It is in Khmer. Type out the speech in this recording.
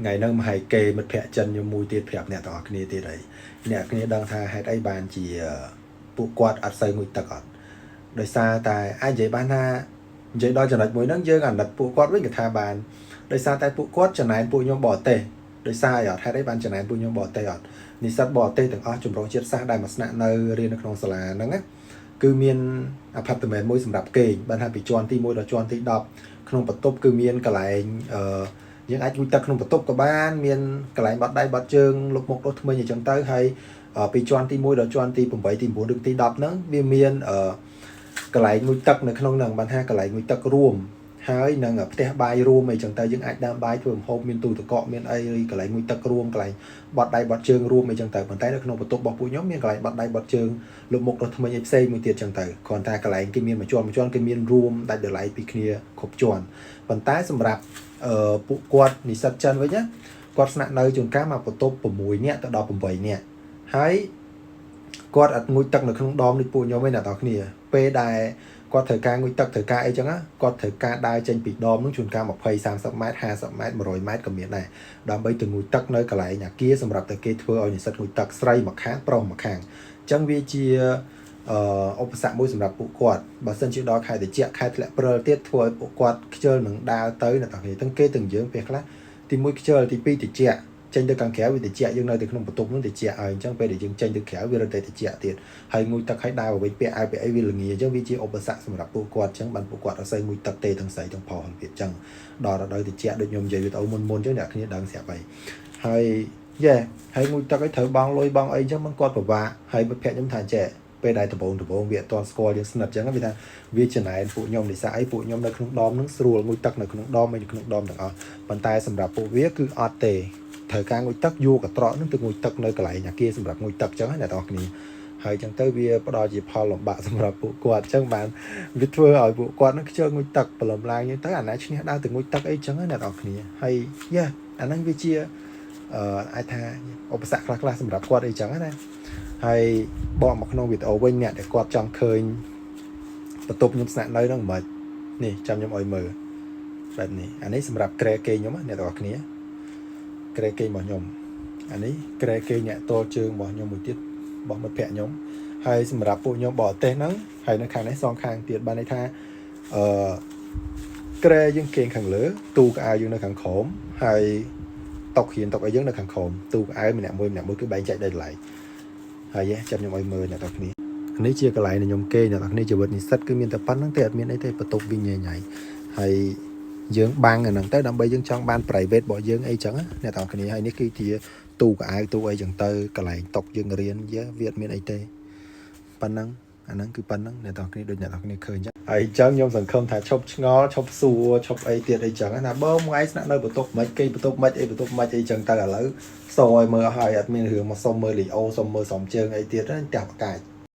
ថ្ងៃហ្នឹងមកឲ្យគេមិត្តភ័ក្តិចិនខ្ញុំមួយទៀតប្រាប់អ្នកទាំងអស់គ្នាទៀតហើយអ្នកគ្នាដឹងថាហេតុអីបានជាពួកគាត់អត់សូវងូតទឹកអត់ដោយសារតែអាចនិយាយបានថានិយាយដល់ចំណុចមួយហ្នឹងយើងអាណិតពួកគាត់វិញក៏ថាបានដោយសារតែពួកគាត់ចំណែនពួកខ្ញុំបរទេសដោយសារអីអត់ហេតុអីបានចំណែនពួកខ្ញុំបរទេសអត់និស្សិតបរទេសទាំងអស់ចម្រុះជាតិសាសន៍ដែលមកស្នាក់នៅរៀននៅក្នុងសាលាហ្នឹងណាគឺមាន apartment មួយសម្រាប់គេងបានថាពីជាន់ទី1ដល់ជាន់ទី10ក្នុងបន្ទប់គឺមានកន្លែងអឺយើងអាចងូតទឹកក្នុងបន្ទប់ក៏បានមានកន្លែងបត់ដៃបត់ជើងលុបមុខដុសធ្មេញអញ្ចឹងទៅហើយពីជាន់ទី1ដល់ជាន់ទី8ទី9ឬទី10ហ្នឹងវាមានអឺកន្លែងងូតទឹកនៅក្នុងហ្នឹងបានថាកន្លែងងូតទឹករួមហើយនឹងផ្ទះបាយរួមអីចឹងទៅយើងអាចដាំបាយធ្វើម្ហូបមានទូទឹកកកមានអីកន្លែងងូតទឹករួមកន្លែងបត់ដៃបត់ជើងរួមអីចឹងទៅប៉ុន្តែនៅក្នុងបន្ទប់របស់ពួកខ្ញុំមានកន្លែងបត់ដៃបត់ជើងលុបមុខដុសធ្មេញអីផ្សេងមួយទៀតចឹងទៅគ្រាន់តែកន្លែងគេមានមួយជាន់មួយជាន់គេមានរួមដាច់ដោយឡែកពីគ្នាគ្រប់ជាន់ប៉ុន្តែសម្រាប់អឺពួកគាត់និស្សិតចិនវិញណាគាត់ស្នាក់នៅជួនកាលមកបន្ទប់6នាក់ទៅដល់8នាក់ហើយគាត់អត់ងូតទឹកនៅក្នុង dorm ដូចពួកខ្ញុំឯណាបងប្អូនគ្នាពេលដែលគាត់ត្រូវការងូតទឹកត្រូវការអីចឹងណាគាត់ត្រូវការដើរចេញពី dorm នឹងជួនកាល20 30ម៉ែត្រ50ម៉ែត្រ100ម៉ែត្រក៏មានដែរដើម្បីទៅងូតទឹកនៅកន្លែងអាគារសម្រាប់តែគេធ្វើឲ្យនិស្សិតងូតទឹកស្រីមួយខាងប្រុសមួយខាងអញ្ចឹងវាជាអឺឧបសគ្គមួយសម្រាប់ពួកគាត់បើសិនជាដល់ខែត្រជាក់ខែធ្លាក់ព្រិលទៀតធ្វើឲ្យពួកគាត់ខ្ជិលនឹងដើរទៅអ្នកទាំងគ្នាទាំងគេទាំងយើងពេលខ្លះទី1ខ្ជិលទី2ត្រជាក់ចេញទៅខាងក្រៅវាត្រជាក់យើងនៅតែក្នុងបន្ទប់នោះត្រជាក់ហើយអញ្ចឹងពេលដែលយើងចេញទៅក្រៅវារត់តែត្រជាក់ទៀតហើយងូតទឹកឲ្យដើរវិញពាក់អាវពាក់អីវាល្ងាអញ្ចឹងវាជាឧបសគ្គសម្រាប់ពួកគាត់អញ្ចឹងបានពួកគាត់អត់សូវងូតទឹកទេទាំងស្រីទាំងប្រុសទៀតអញ្ចឹងដល់រដូវត្រជាក់ដូចខ្ញុំនិយាយវីដេអូមុនមុនអញ្ចឹងអ្នកគ្នាដឹងស្រាប់ហើយហើយយេហើយងូតទឹកឲ្យត្រូវបង់លុយបង់អីអញ្ចឹងมันគាត់ពិបាកហើយមិត្តភក្តិខ្ញុំថាចេះពេលដែលដំបងដំបងវាអត់ទាន់ស្គាល់យើងស្និទ្ធអញ្ចឹងវាថាវាចំណែនពួកខ្ញុំនិស្សិតអីពួកខ្ញុំនៅក្នុង dorm នឹងស្រួលងូតទឹកនៅក្នុង dorm អីនៅក្នុង dorm ទាំងអស់ប៉ុន្តែសម្រាប់ពួកវាគឺអត់ទេត្រូវការងូតទឹកយកកត្រកនឹងទៅងូតទឹកនៅកន្លែងអាគារសម្រាប់ងូតទឹកអញ្ចឹងណាអ្នកទាំងអស់គ្នាហើយអញ្ចឹងទៅវាផ្ដល់ជាផលលំបាកសម្រាប់ពួកគាត់អញ្ចឹងបានវាធ្វើឲ្យពួកគាត់នឹងខ្ជិលងូតទឹកព្រលឹមឡើងអញ្ចឹងទៅអាណាឈ្នះដើរទៅងូតទឹកអីអញ្ចឹងណាអ្នកទាំងអស់គ្នាហើយយ៉ាអាហ្នឹងវាជាអឺអាចថាឧបសគ្គខ្លះៗសម្រាប់គាត់អីចឹងណាហើយបកមកក្នុងវីដេអូវិញអ្នកដែលគាត់ចង់ឃើញបន្ទប់ខ្ញុំស្នាក់នៅហ្នឹងមិននេះចាំខ្ញុំឲ្យមើលបែបនេះអានេះសម្រាប់គ្រែគេងខ្ញុំណាអ្នកទាំងអស់គ្នាគ្រែគេងរបស់ខ្ញុំអានេះគ្រែគេងអ្នកតជើងរបស់ខ្ញុំមួយទៀតរបស់មិត្តភ័ក្តិខ្ញុំហើយសម្រាប់ពួកខ្ញុំបរទេសហ្នឹងហើយនៅខាងនេះសងខាងទៀតបានន័យថាអឺគ្រែយើងគេងខាងលើទូកៅអៅយើងនៅខាងក្រោមហើយតុករៀនតុកអីយើងនៅខាងក្រោមទូកៅអៅម្នាក់មួយម្នាក់មួយគឺបែងចែកដោយឡែកហើយចាំខ្ញុំឲ្យមើលអ្នកទាំងគ្នានេះជាកន្លែងដែលខ្ញុំគេងអ្នកទាំងគ្នាជីវិតនិស្សិតគឺមានតែប៉ុណ្្នឹងទេអត់មានអីទេបន្ទប់វិញញ៉ៃញ៉ៃហើយយើងបាំងអាហ្នឹងទៅដើម្បីយើងចង់បាន private របស់យើងអីចឹងណាអ្នកទាំងគ្នាហើយនេះគឺជាទូកៅអៅទូអីចឹងទៅកន្លែងតុកយើងរៀនយើវាអត់មានអីទេប៉ុណ្ណឹងអាហ្នឹងគឺប៉ុណ្ណឹងអ្នកទាំងគ្នាដូចអ្នកទាំងគ្នាឃើញចឹងហើយអញ្ចឹងខ្ញុំសង្ឃឹមថាឈប់ឆ្ងល់ឈប់សួរឈប់អីទៀតអីចឹងណាបើមួយឯងស្នាក់នៅបន្ទប់មិនគេបន្ទប់មិនអីបន្ទប់មិនអីចឹងទៅឥឡូវសឲ្យមើលឲ្យអត់មានរឿងមកសុំមើលលីអូសុំមើលសំជើងអីទៀតណាផ្ទះបកាច់។